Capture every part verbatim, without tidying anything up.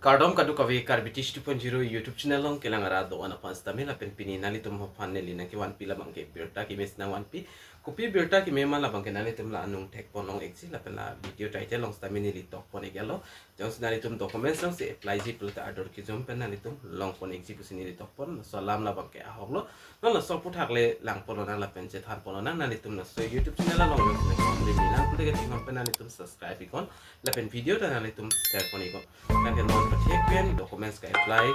Kardom kadokave Karbi Tish two point zero YouTube channel along kelang arat do-an aphan sitame lapen pini nanglitum aphan neli nangkevanpi labangke birta keme si nangvanpi. Kopi birta keme ma labangke nanglitum la anung thekpon long-ikji lapen la video title along sitame neli tokpon-iklo. Jongsi nanglitum documents jongsi applyji pulote ador kejum pen nanglitum longpon-ikji pusi neli tokpon. Laso alam labangke ahoklo. Non laso aphuthak le langpon lonang lapen chethanpon lonang, nanglitum laso YouTube channel along jongsi nangkevanpi nang pulote kachinghon pen nanglitum subscribe-iknon. Lapen video ta nanglitum share-pon-iknon. Tangte non pathek pen documents ke-apply,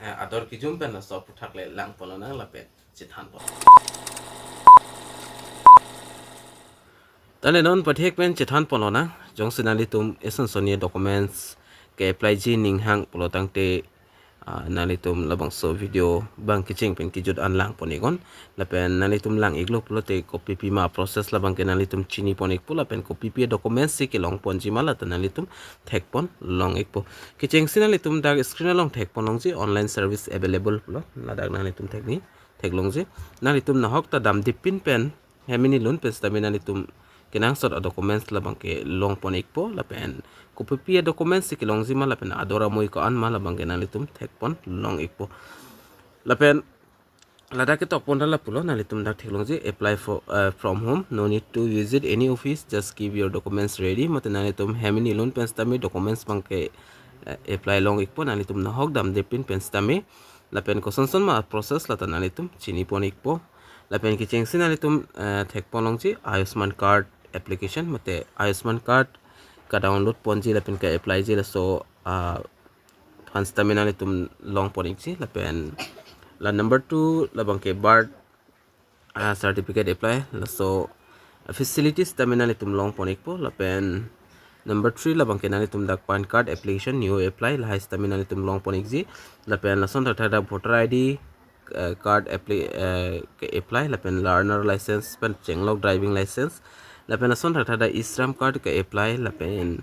eh, ador kejum pen laso aphuthak le langpon lonang lapen chethanpon. Tangte non pathek pen chethanpon lonang, jongsi nanglitum eson son-e documents ke-applyji ninghang pulo tangte, ah, nanglitum labangso video bang kecheng pen kejut an langpon-iknon. Lapen nanglitum lang-iklo pulote kopipi ma process labangke nanglitum chinipon-ikpo lapen kopipi documents si kelongponji ma lata nanglitum thekpon long-ikpo. Kechengsi nanglitum dak screen along thekpon longji online service available pulo, ladak nanglitum thekji, theklongji. Nanglitum nahok ta damdeppin pen hem inilun pen sitame nanglitum kenangsot a-documents labangke longpon-ikpo lapen kopipi a-documents si kelongji ma lapen ador amoi ko-an ma labangke nanglitum thekpon long-ikpo. Lapen ladak ketokpon ta lapulo, nanglitum dak theklongji, apply for, uh, from home, no need to visit any office, just keep your documents ready. Mate nanglitum hem inilun pen sitame documents abangke, uh, apply long-ikpo, nanglitum nahok damdeppin pen sitame. Lapen kosonson ma process lata nanglitum chinipon-ikpo. Lapen kechengsi nanglitum, uh, thekpon longji Ayushman card application, mate Ayushman card ka-download ponji lapen ke-applyji laso, uh, aphan sitame nanglitum longpon-ikji. Lapen la number two labangke birth, ah, certificate apply, laso facilities sitame nanglitum longpon-ikpo. Lapen number three labangke nanglitum dak PAN card application new apply, lahai sitame nanglitum longpon-ikji. Lapen lason thakthak dak voter I D, eh, card apply, eh, ke-apply, lapen learner license pen chenglok driving license, lapen lason thakthak dak e-Shram card ke-apply, lapen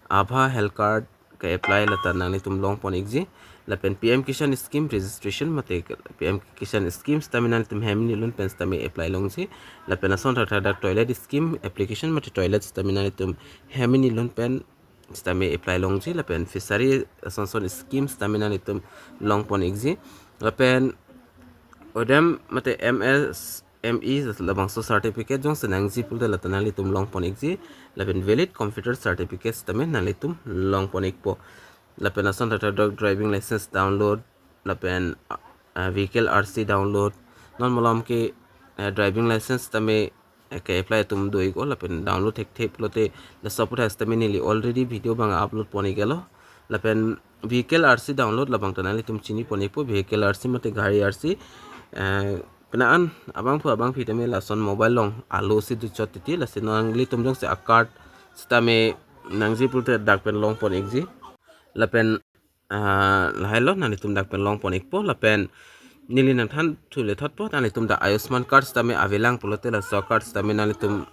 ABHA health card ke-apply lata nanglitum longpon-ikji. Lapen P M Kisan scheme registration mate P M Kisan scheme sitame nanglitum hem inilun pen sitame apply longji. Lapen lason thakthak dak toilet scheme application mate toilet sitame nanglitum hem inilun pen sitame apply longji. Lapen fishery ason son scheme sitame nanglitum longpon-ikji. Lapen odem mate M S M E labangso certificate jongsi nangji pulote lata nanglitum longpon-ikji. Lapen valid computer certificate sitame nanglitum longpon-ikpo. Lapen lason thakthak dak driving license download, lapen, ah, ah, vehicle R C download. Non malom ke, eh, driving license sitame, eh, ke-apply atum do-iklo lapen download thekthe pulote laso aphuthak sitame neli already video abang upload pon-iklo. Lapen vehicle R C download labang ta nanglitum chinipon-ikpo, vehicle R C mate gari R C, eh, penang an abangphu abangphi tame lason mobile along alo si dochot titi, lasi nanglitum jongsi a-card sitame nangji pulote dak pen longpon-ikji. Lapen, ah, lahailo, nanglitum dak pen longpon-ikpo. Lapen neli nangthan thule thotpo, nanglitum dak Ayushman card sitame avelang pulote laso card sitame nanglitum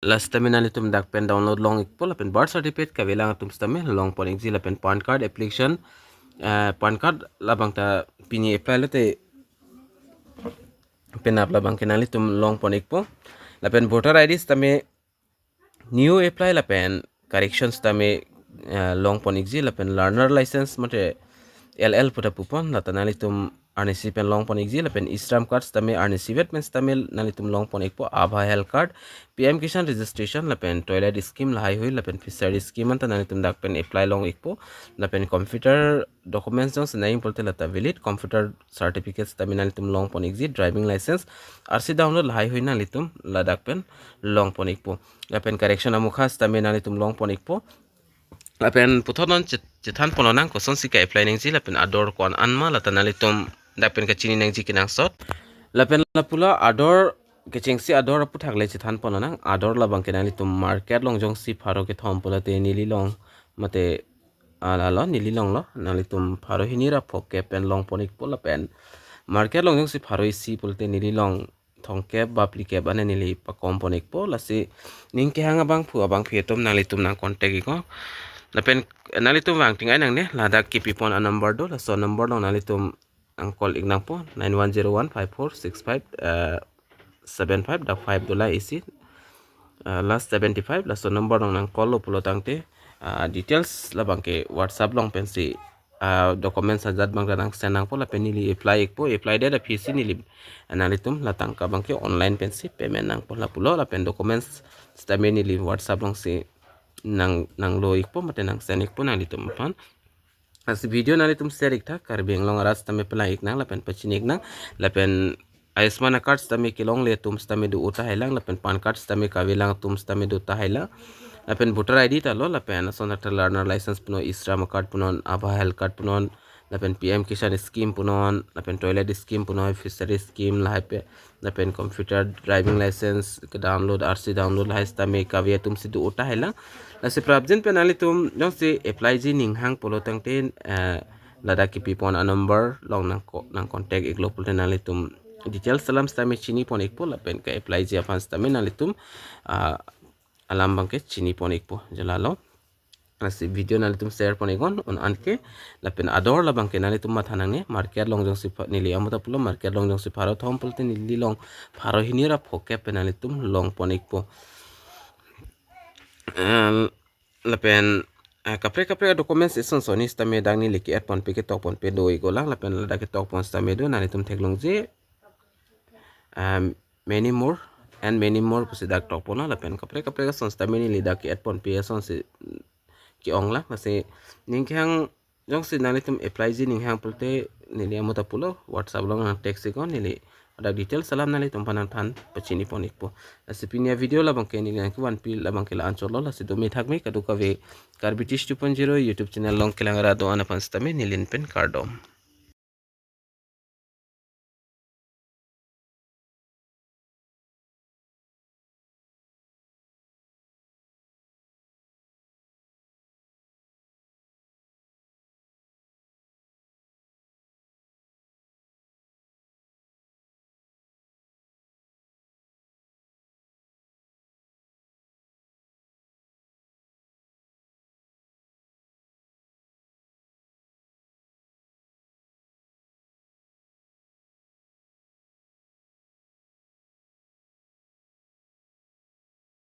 la sitame nanglitum dak pen download long-ikpo, lapen birth certificate kavelang atum sitame longpon-ikji. Lapen PAN card application, eh, PAN card labang ta pini apply lote penap labangke nanglitum longpon-ikpo. Lapen voter I D sitame new apply lapen correction sitame, eh, longpon-ikji. Lapen learner license mate L L pu ta pupon, lata nanglitum arnisi pen longpon-ikji. Lapen e-Shram card sitame arnisi vet pen sitame nanglitum longpon-ikpo. ABHA health card, P M Kisan registration, lapen toilet scheme lahai hui, lapen fishery scheme anta nanglitum dak pen apply long-ikpo. Lapen computer documents jongsi nangji pulote lata valid computer certificate sitame nanglitum longpon-ikji, driving license, R C download lahai hui nanglitum ladak pen longpon-ikpo. Lapen correction amokha sitame nanglitum longpon-ikpo. Lapen puthot non chet-, chethanpon lonang kosonsi ke-apply nangji lapen ador ko-an an ma lata nanglitum dak pen kachini nangji kenangsot. Lapen lapulo ador, kechengsi ador aphuthak le chethanpon lonang. Ador labangke nanglitum market along jongsi pharo kethom pulote neli along mate, ah, lalo neli alonglo, nanglitum pharo hini ra phokep pen longpon-ikpo. Lapen market along jongsi pharo isi pulote neli along thomkep ba phlikep ane neli pakompon-ikpo. Lasi ning kehang abangphu abangphi atum nanglitum nang contact-iknon. Lapen nanglitum vangting ai nangne, ladak kepipon a-number do, laso number along nanglitum nang call-ik nangpo, nine one zero one five four six five, eh, seven five, dak five do la isi, eh, last seventy-five, laso number along nang call-lo pulo tangte, ah, details labangke WhatsApp along pensi, ah, documents ajat abang nang send nangpo lapen neli apply ikpo, apply det aphi si neli, ah, nanglitum la tangka abangke online pensi payment nangpo lapulo lapen documents sitame neli WhatsApp alongsi nang, nanglo ikpo mate nang send ikpo nanglitum aphan. Lasi video nanglitum share iktha, Karbi Anglong arat sitame pelang iknang lapen pachini iknang lapen Ayushman card sitame kelongle atum sitame do tahai lang lapen PAN card sitame kavelang atum sitame do tahai lang lapen voter I D ta lo lapen ason athar learner license punon, e-Shram card punon, ABHA health card punon lapen P M Kisan scheme punon lapen toilet scheme punon, fishery scheme lahai pen lapen computer, driving license ke download, R C download lahai sitame kave atum si do tahai lang. Lasi prapjin pen nanglitum jongsi apply ji ning hang pulo tangte, eh, ladak kipipon a-number along nang ko-, nang contact iklo pulote nanglitum details alam sitame chinipon ikpo lapen ke-apply ji aphan sitame nanglitum, ah, alam abangke chinipon ikpo, jo lalo. Lasi video nanglitum share pon iknon un-an ke lapen ador labangke nanglitum matha nangne, market along jongsi pha-, neli amo ta pulo market along jongsi pharo thom pulote neli along pharo hini ra phokep pen nanglitum longpon ikpo. Eh, lapen, eh, kaprek kaprek documents ison soni sitame dak neli ke-add ponpe ketok ponpe do iklo lang lapen ladak ketok pon sitame do nanglitum theklongji, um, many more and many more pusi dak tokponlo lapen kaprek kaprek ason sitame neli dak ke-add ponpe asonsi ke-ong lang. Lasi ning kehang jongsi nanglitum apply ji ning hang pulote neli amo ta pulo WhatsApp along nang text iknon, neli ladak details alam nanglitum aphan nangthan pachinipon ikpo. Lasi pini a-video labangke neli nangkevanpi labangke la-anchotlo, lasi dome thakme kadokave Karbi Tish two point zero YouTube channel along kelang ra do-an aphan sitame neli pen kardom.